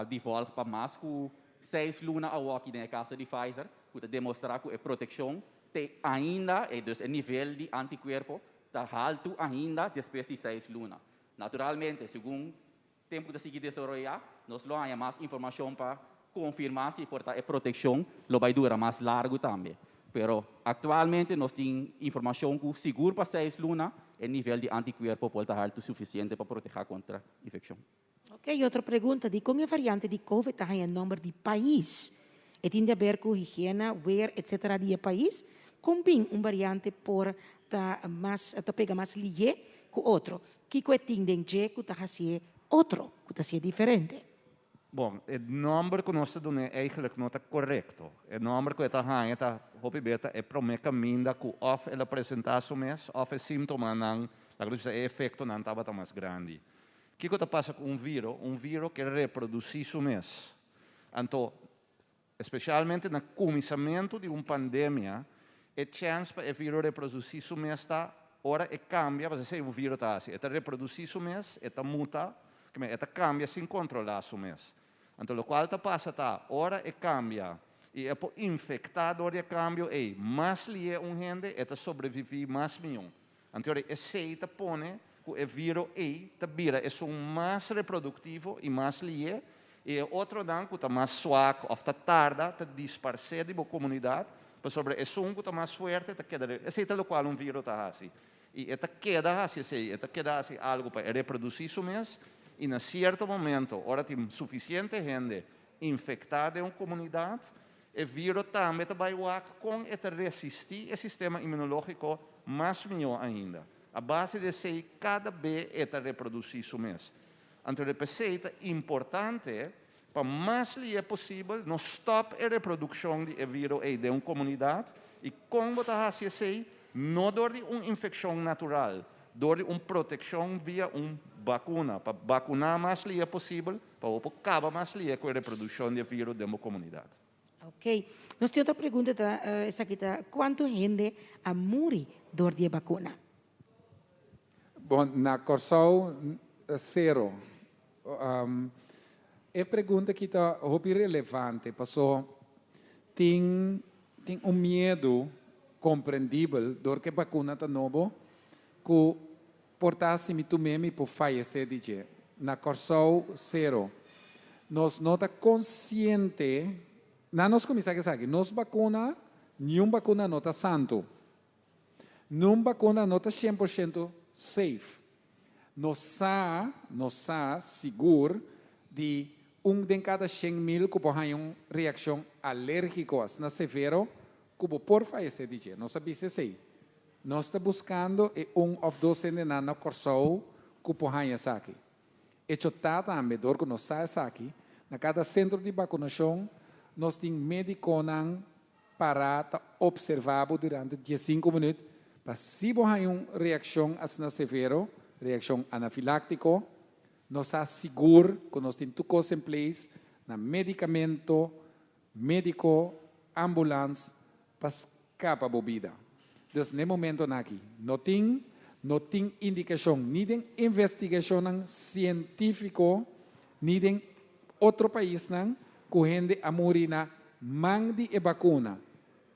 di volg pa mas ku 6 luna aki den kaso di Pfizer, ku ta demostrá ku e protekshon te ainda, dus e nivel di antikuerpo ta haltu ainda despues di 6 luna. Naturalmente, segun tempu ta sigui desaroyá, nos lo haña mas informashon pa konfirmá si por ta e protekshon lo bai dura mas largu tambe. Pero aktualmente nos tin informashon ku sigur pa 6 luna e nivel di antikuerpo por ta haltu sufisiente pa protehá kontra infekshon. Ok, otro pregunta. Di kon e variante di COVID ta haña nòmber di pais? E tin di aber ku higiena, weer, etc. Di e pais? Kon bin un variante por ta mas ta pega mas lihé ku otro? Kiko e tin den dje ku ta hasié otro, ku ta hasié diferente? Bon, e nòmber ku nos ta duna eigenlijk no ta korekto. E nòmber ku e ta haña ta hopi be ta e promé kaminda ku òf el a presentá su mes òf e síntomanan, laga nos bisa e efektonan tabata mas grandi. Kiko ta pasa ku un viro? Un viro ke reprodusí su mes. Anto, espesialmente na kuminsamentu di un pandemia, e chèns pa e viro reprodusí su mes ta ora e kambia, pasobra esei un viro ta hasi, e ta reprodusí su mes, e ta muta, e ta kambia sin kontrolá su mes. Anto, lokual ta pasa ta, ora e kambia i e por infektá dor di e kambio ei, mas lihé un hende, e ta sobreviví mas mihó. Anto, esei ta pone ku e viro ei ta bira esun mas reproduktivo i mas lihé i e otronan ku ta mas suak òf ta tarda ta disparsé di bo komunidat, pasobra esun ku ta mas fuerte ta keda, esei ta lokual un viro ta hasi. I e ta keda hasi esei, e ta keda hasi algu pa e reprodusí su mes i na sierto momento, ora tin sufisiente hende infektá den un komunidat, e viro tambe ta bai wak kon e ta resistí e sistema imunológiko mas mihó ainda. A base di esei, kada be e ta reprodusí su mes. Anto, p'esei ta importante pa mas lihé posibel nos stòp e reprodukshon di e viro ei den un komunidat i kon bo ta hasi esei, no dor di un infekshon natural, dor di un protekshon via un vakuna, pa vakuná mas lihé posibel, pa por kaba mas lihé ku e reprodukshon di e viro den komunidat. Ok. Nos tin otro pregunta, ta, esaki ta, kuantu hende a muri dor di e vakuna? Bon, na Kòrsou, sero. E pregunta aki ta hopi relevante, paso tin un miedu komprendibel dor ku vakuna ta nobo ku por ta si mi tum'é mi por fayesé di dje. Na Kòrsou sero. Nos no ta konsiente, na nos kuminsá ku esaki, nos vakuna, niun vakuna no ta santu. Niun vakuna no ta 100% safe. Nos sa sigur di un den kada 100 mil ku por haña un reakshon alérgiko asina severo ku por fayesé di dje. Nos sa esei. Nos ta buskando e un òf dos hende na Kòrsou ku por haña esaki. Hecho ta tambe, dor ku nos sa esaki, na kada sentro di vakunashon nos tin médikonan para ta opservá durante 15 minüt pa si bo haña un reakshon asina severo, reakshon anafiláktiko, nos ta sigur ku nos tin tur kos in place na medikamento, médiko, ambulans, pa skapa bo bida. Dus na momento aki, no tin indikashon ni di investigashon sientífiko, ni di otro paisnan ku hende a muri na man di e vakuna.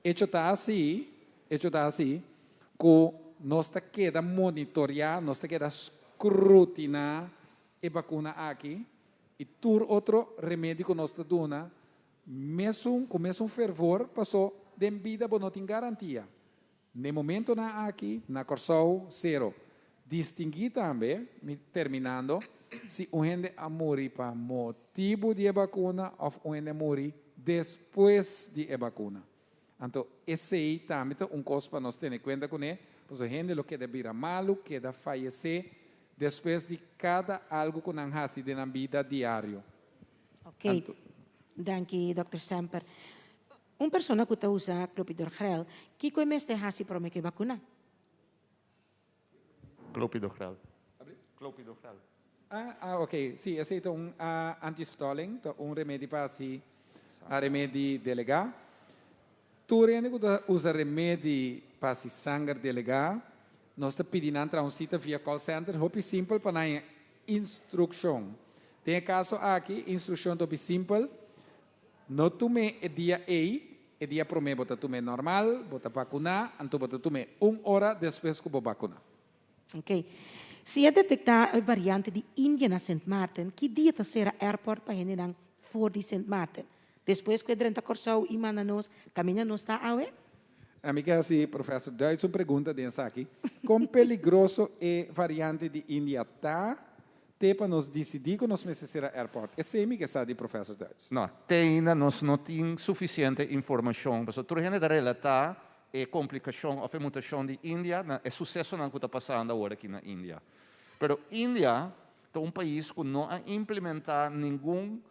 Hecho ta asina, ku nos ta keda monitoreá, nos ta keda skrutiná e vakuna aki i tur otro remedi ku nos ta duna, mesun, ku mesun fervor, paso den bida bo no tin garantia. Na momento nan aki, na Kòrsou, sero. Distinguí tambe, mi terminando, si un hende a muri pa motibu di vakuna òf un hende a muri despues di vakuna. Anto, esei tambe ta un kos pa nos tene kuenta kuné, pasobra hende lo keda bira malu, keda fayesé despues di kada algu ku nan hasi den bida diario. Ok. Danki, Dr. Semper. Un persona ku ta usa clopidogrel, kiko e mester hasi promé ku e vakuna? Clopidogrel. Clopidogrel. Ah, ok. Si, esei ta un antistolling, ta un remedi pa hasi remedi delegá. Tur hende ku usa remedi pa hasi sanger delegá, nos ta pidiendo un sita via call center, hopi simpel pa nan instrukshon. Den kaso aki, instrukshon hopi simpel. No tum'é e dia ei, e dia promé bo ta tum'é normal, bo ta vakuná, anto bo ta tum'é un ora despues ku bo vakuná. Ok. Si a detektá e variante di India na Sint Maarten, ki dia ta sera airport pa hendenan for di Sint Maarten? Despues ku e drenta Kòrsou i manda nos, kaminda nos ta awe? Ami ke hasi profesor Duits un pregunta den esaki. Kon peligroso e variante di India ta, te pa nos disidí ku nos mester sera airport? Esei mi ke sa di profesor Duits. No, te ainda nos no tin sufisiente informashon. Pasobra tur hende ta relatá e komplikashon òf e mutashon di India na e susesonan ku ta pasando awor aki na India. Pero India ta un pais ku no a implementá ningun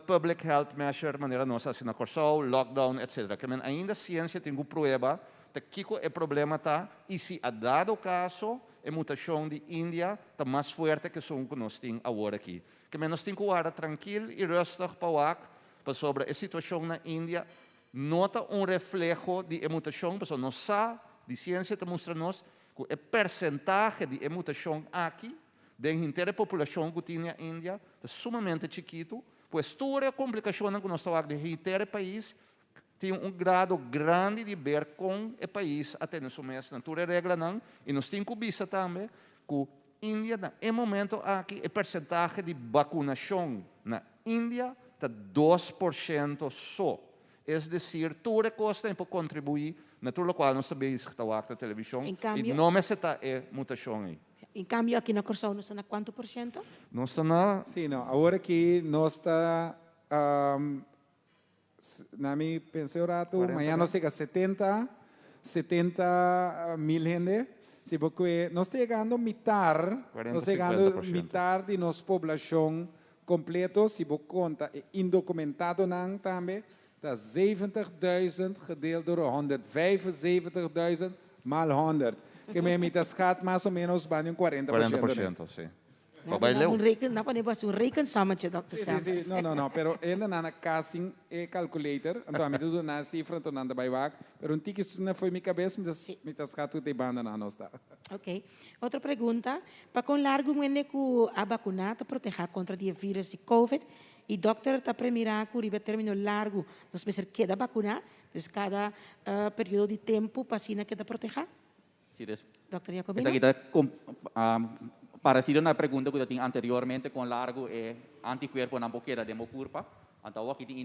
public health measure manera nos a hasi na Kòrsou, lockdown, etc. Ke men ainda siensia tin ku prueba ta kiko e problema ta i si a dado kaso e mutashon di India ta mas fuerte ku esun ku nos tin awor aki. Ke men nos tin ku warda trankil i rustig pa wak pasobra e situashon na India no ta un refleho di e mutashon, pasobra nos sa, di siensia ta mustra nos, ku e persentahe di e mutashon aki den henter populashon ku tin na India ta sumamente chikitu, pues tur e komplikashonnan ku nos ta wak den henter pais tin un grado grandi di ber kon e pais a tene su mes na tur e reglanan i nos tin ku bisa tambe ku India na e momento aki e persentahe di vakunashon na India ta 2% so. Es desir, tur e kos por kontribuí na tur lokual nos ta bezig ta wak na televishon En kambio- i no mester ta e mutashon ei. En kambio, aki na Kòrsou nos ta na kuantu porshento? Nos ta na Si, no. Awor aki nos ta, na mi pensa un ratu, 40 mañan nos yega 70, 70 mil hende. Si, pasobra nos ta yegando mitar, 40, nos ta yegando 50%. mitar di nos poblashon kompleto, si bo konta e indokumentadonan tambe, ta 70.000 gedeeld door 175.000 maal 100. Ke men mi ta schat mas o ménos banda un 40%. 40%, si. Pa bai leu. Un reken, na pone bas un rekensommetje, Dr. Sí, Sam. sí, sí. No, no, no. Pero ainda na casting e calculator. Anto ami ta duna sifra, anto nan ta bai wak. Pero un tiki na foi mi kabes, mi ta, mi ta scatu te banda na nos ta. Ok. Otro pregunta. Pa kon largu un hende ku a bakuná ta protehá kontra di e virus di Covid? I dòkter ta premirá ku riba término largu nos mester keda bakuná, dus kada periodo di tempu pa asina keda protehá? Sí, dus Dòkter Jacobino? Esaki ta paresido na e pregunta ku ta tin anteriormente kon largu e antikuerponan por keda den bo kurpa. Anto awor aki tin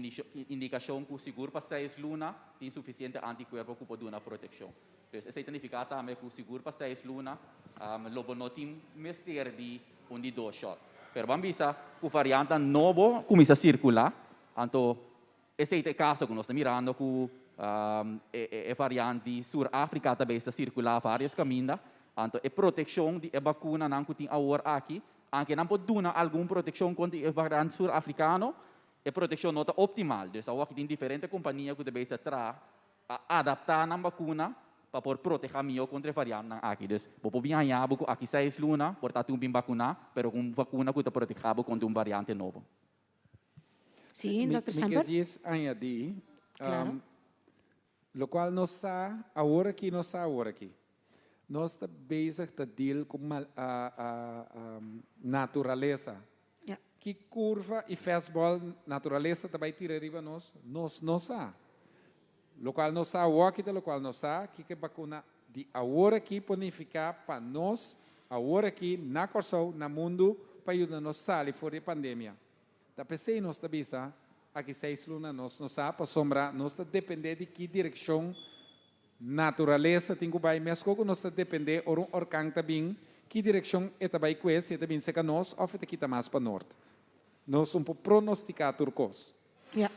indikashon ku sigur pa seis luna tin sufisiente antikuerpo ku por duna protekshon. Dus esei ta nifiká tambe ku sigur pa seis luna lo bo no tin mester di un di dos shòt. Pero ban bisa ku variantenan nobo kuminsá sirkulá, anto esei ta e kaso ku nos ta mirando ku e variant di Sur Afrika ta bes ta sirkulá vários kaminda. Anto e protekshon di e bakunanan ku tin awor aki, anke nan por duna algun protekshon kontra e variant sur afrikano, e protekshon no ta optimal. Dus awor aki tin diferente kompania ku ta bes ta traha a adaptá nan bakuna pa por protehá mihó kontra e variantnan aki. Dus, bo por bin haña bo ku aki seis luna por ta tin un bin bakuná, pero ku un bakuna ku ta protehá bo kontra un variante nobo. Sí, Mi, Dòkter mi ke Semper? djis añadí, Claro. lokual nos sa awor aki nos sa awor aki. Nos ta bezig ta deal ku mal, naturalesa. Ki kurva i fastball naturalesa ta bai tira riba nos, nos no sa. Lokual nos sa awoki ta lokual nos sa, kiko e bakuna di awor aki por nifiká pa nos awor aki na Kòrsou, na mundu, pa yuda nos sali for di e pandemia. Ta p'esei nos ta bisa, aki seis luna nos no sa, pasobra nos ta dependé di ki direkshon Naturalesa tin ku bai meskos ku nos ta dependé ora un orkan ta bin, ki direkshon e ta bai kue, si e ta bin seka nos òf e ta kita mas pa nort. Nos un por pronostiká tur kos. Ya.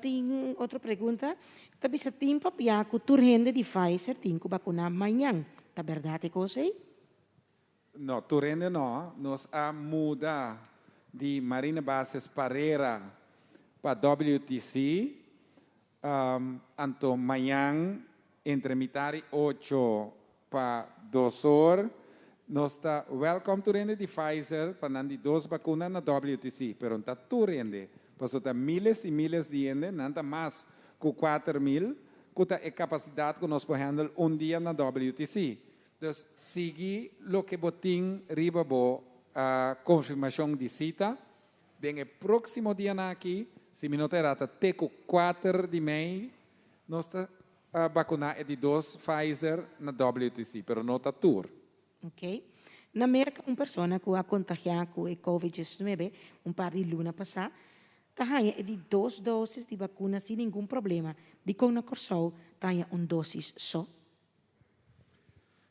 Tin otro pregunta. Ta bisa tin papia ku tur hende di Pfizer tin ku bakuná mañan. Ta bèrdat e kos ei? No, tur hende no. Nos a muda di Marina Bases Parera pa WTC. Anto mañan entre mitar i ocho pa dos or nos ta welcome tur hende di Pfizer pa nan di dos bakuna na WTC. Pero no ta tur hende, pasobra ta miles i miles di hende, nan ta mas ku 4000 ku ta e kapasidat ku nos por handle un dia na WTC. Dus sigui loke bo tin riba bo konfirmashon di sita. Den e próksimo dianan aki, si mi no ta erá ta te ku kuater di mei, nos ta bakuná e di dos Pfizer na WTC, pero no ta tur. Ok. Na Merka un persona ku a kontagiá ku e Covid 19 un par di luna pasá ta haña e di dos dosis di bakuna sin ningun problema. Dikon na Kòrsou ta haña un dosis so?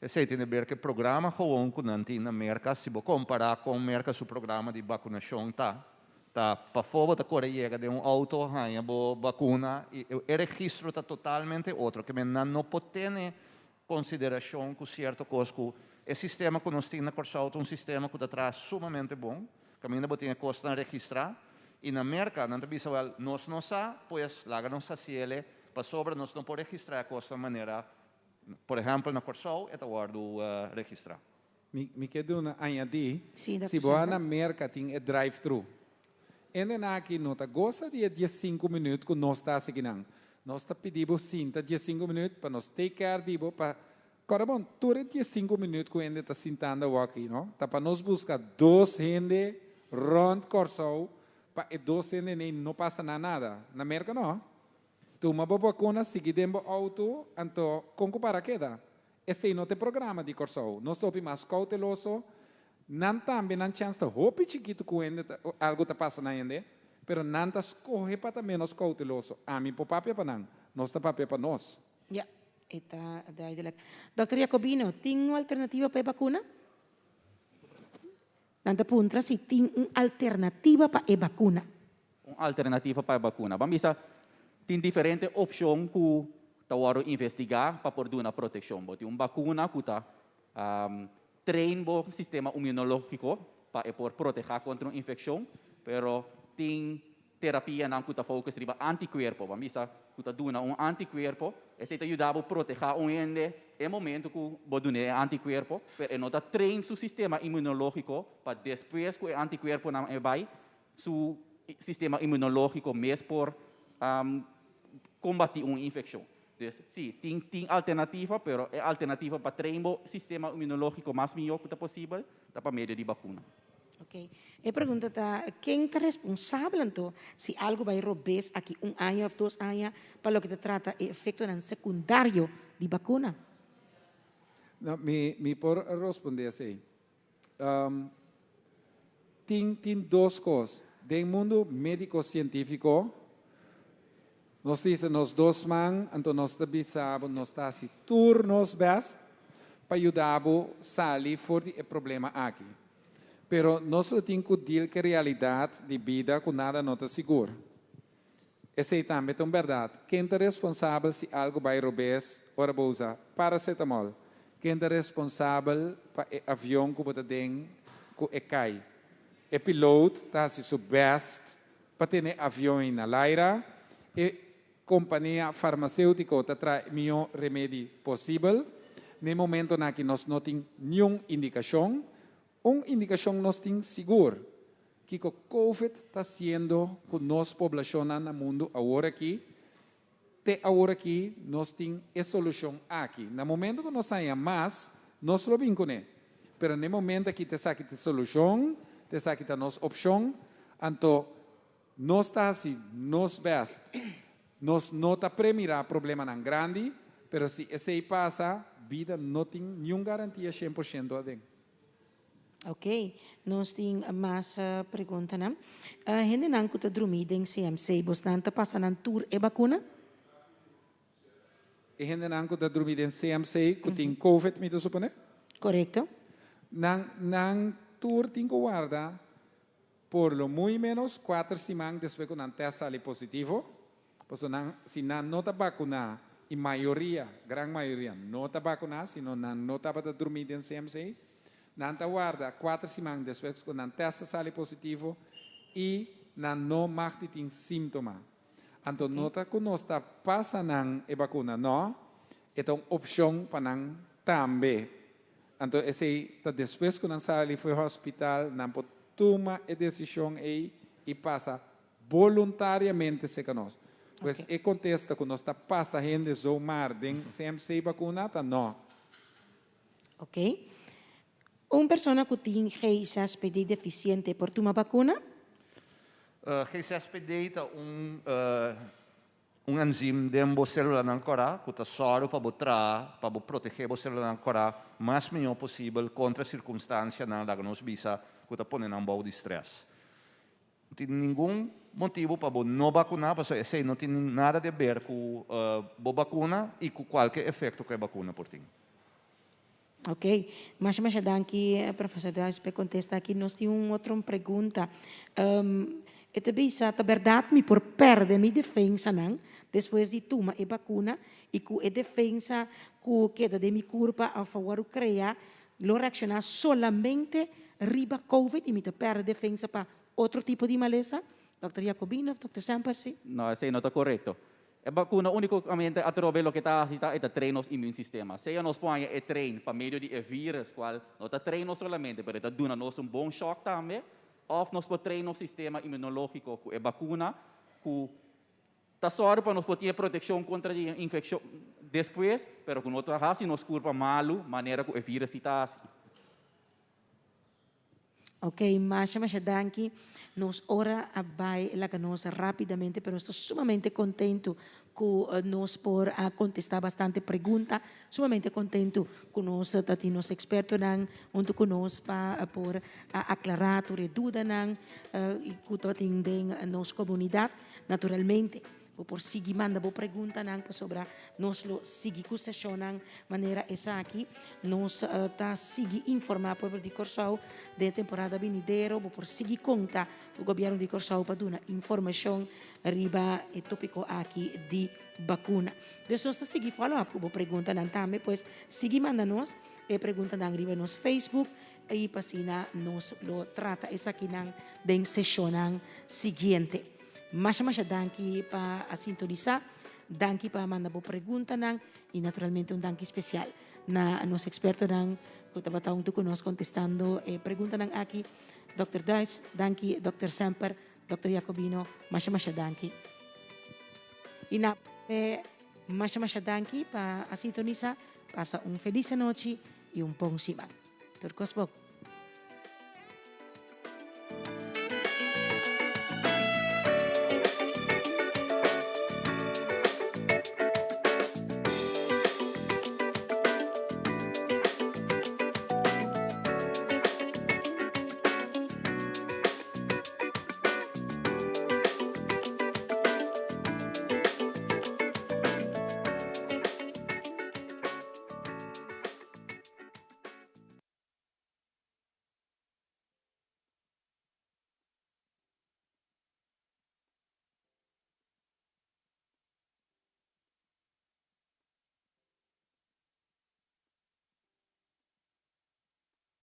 Esei tin ber ku e programa gewoon ku nan tin na Merka. Si bo kompará kon Merka su programa di bakunashon ta, ta pafó bo ta kore yega den un outo haña bo bakuna i e registro ta totalmente otro. Ke men nan no por tene konsiderashon ku sierto kos ku e sistema ku nos tin na Kòrsou ta un sistema ku ta traha sumamente bon, kaminda bo tin e kosnan registrá. I na Merka nan ta bisa wèl nos no sa, pues laga nos hasiele pasobra nos no por registrá e kosnan manera Por ehèmpel na Kòrsou e ta wòrdu registrá. Mi ke duna añadí, Sí, si bo a na Merka tin e drive thru. Hendenan aki no ta gosa di e 15 minüt ku nos ta hasi kinan. Nos ta pidi bo sinta 15 minüt pa nos take care di bo pa Kòrda bon, tur e 15 minüt ku hende ta sintando awor aki, no, ta pa nos buska dos hende rònt Kòrsou pa e dos hende nei no pasa nan nada. Na Merka no. Tuma bo bakuna, sigui den bo outo, anto kon ku para keda? Esei no ta e programa di Kòrsou. Nos ta hopi mas kouteloso. Nan tambe nan chèns ta hopi chikitu ku hende ta algu ta pasa na hende, pero nan ta skohe pa ta ménos kouteloso. Ami por papia pa nan, nos ta papia pa nos. Ja, e ta duidelijk. Dòkter Jacobino, tin un alternativa pa e bakuna? Nan ta puntra si tin un alternativa pa e bakuna. Un alternativa pa e bakuna. Ban bisa tin diferente opshon ku ta wòrdu investigá pa por duna protekshon. Bo tin un bakuna ku ta train bo sistema inmunológiko pa e por protehá kontra un infekshon, pero tin. terapianan ku ta focus riba antikuerpo, ban bisa ku ta duna un antikuerpo, esei ta yuda bo protehá un hende e momento ku bo dun'é e antikuerpo, pero e no ta train su sistema inmunológiko pa despues ku e antikuerponan e bai, su sistema inmunológiko mes por kombatí un infekshon. Dus, sí, tin tin alternativa, pero e alternativa pa train bo sistema inmunológiko mas mihó ku ta posibel ta pa medio di bakuna. Ok. E pregunta ta, ken ta responsabel anto si algu bai robes aki un aña of dos aña pa loke ta trata e efectonan secundario di bacuna? No, mi, mi por responde esey. Tin, tin dos cos. Den mundo medico cientifico, nos ta hisa nos dos man, anto nos ta bisa bo nos ta haci tur nos best pa yuda bo sali for di e problema aki. Pero nos lo tin cu deal cu e realidad di bida cu nada no ta sigur. Esey tambe ta un berdad. Ken ta responsabel si algo bay robes ora bo usa paracetamol? Ken ta responsabel pa e avion cu bo ta den cu e cay? E piloot ta haci su best pa tene e avion na laira. E compania farmaceutico ta traha e miho remedi posibel. Na e momentonan aki nos no tin niun indicacion. Un indikashon nos tin sigur, kiko Covid ta hasiendo ku nos poblashonnan na mundu awor aki. Te awor aki nos tin e solushon aki. Na momento ku nos haña mas, nos lo bin kuné. Pero na e momento aki ta esaki ta e solushon, ta esaki ta nos opshon, anto nos ta hasi nos bèst. Nos no ta premirá problemanan grandi, pero si esei pasa, bida no tin niun garantia 100% aden. Ok, nos tin mas preguntanan. Hendenan ku ta drumí den CMC, bosnan ta pasa nan tur e bakuna? E hendenan ku ta drumí den CMC ku tin covid, mi ta suponé? Korekto. Nan nan tur tin ku warda por lo muy ménos kuater siman despues ku nan tèst sali positivo. Pasobra nan, si nan no ta bakuná, i mayoria, gran mayoria, no ta bakuná, sino nan no tabata drumí den CMC, nan ta warda kuater siman despues ku nan tèst a sali positivo i nan no mag di tin símtoma. Anto no ta ku nos ta pasa nan e bakuna, nò, e ta un opshon pa nan tambe. Anto esei ta despues ku nan sali for e hòspital, nan por tuma e desishon ei i pasa Boluntariamente serka nos. Pues e kontesta ku nos ta pasa hende zomaar den CMC bakuna ta no. Ok. Un persona ku tin G6PD defisiente por tuma bakuna? G6PD ta un un enzim den bo selulanan kòrá ku ta sòru pa bo traha pa bo protegé bo selulanan kòrá mas mihó posibel kontra sirkunstansianan laga nos bisa ku ta pone nan bou di strès. No tin ningun motibu pa bo no bakuná, pasobra esei no tin nada di ber ku bo bakuna i ku kualke efekto ku e bakuna por tin. Ok, masha masha danki Professor Duijs pa e kontesta aki. Nos tin un otro pregunta. E ta bisa, ta bèrdat mi por pèrdè mi defensanan despues di tuma e bakuna i ku e defensa ku keda den mi kurpa òf a wòrdu krea Lo reakshoná solamente riba covid i mi ta pèrdè defensa pa otro tipo di malesa? Dòkter Jacobina of Dòkter Semper, si? No, esei no ta korekto. E bakuna únikamente atrobe loke ta hasi ta e ta train nos immuunsistema. Sea nos por haña e train pa medio di e vírus kual no ta train nos solamente pero e ta duna nos un bon shòk tambe, òf nos por train nos sistema inmunológiko ku e bakuna ku Ta sòru pa nos por tin e protekshon kontra di infekshon despues, pero ku no ta hasi nos kurpa malu manera ku e vírus si ta hasi. Ok, masha masha danki. Nos ora a bai laga nos rápidamente, pero nos ta sumamente kontentu ku nos por a kontestá bastante pregunta. Sumamente kontentu ku nos ta tin nos ekspertonan huntu ku nos pa por a aklará tur e dudanan i ku tabatin den nos komunidat. Naturalmente, bo por sigui manda bo preguntanan pasobra nos lo sigui ku seshonnan manera esaki. Nos ta sigui informá pueblo di Kòrsou den e temporada binidero. Bo por sigui konta ku Gobièrnu di Kòrsou pa duna informashon riba e tópiko aki di bakuna. Dus nos ta sigui follow up ku bo preguntanan tambe. Pues sigui manda nos e preguntanan riba nos Facebook i pa asina nos lo trata esakinan den seshonnan siguiente. Masha masha danki pa a sintonisa, danki pa manda bo preguntanan y naturalmente un danki special na nos expertonan cu tabata hunto cu nos contestando e preguntanan aki. Dòkter Duits, danki, Dòkter Semper, Dòkter Jacobino, masha masha danki. Y na masha masha danki pa a sintonisa, pasa un feliz anochi y un bon siman. Tur cos bon.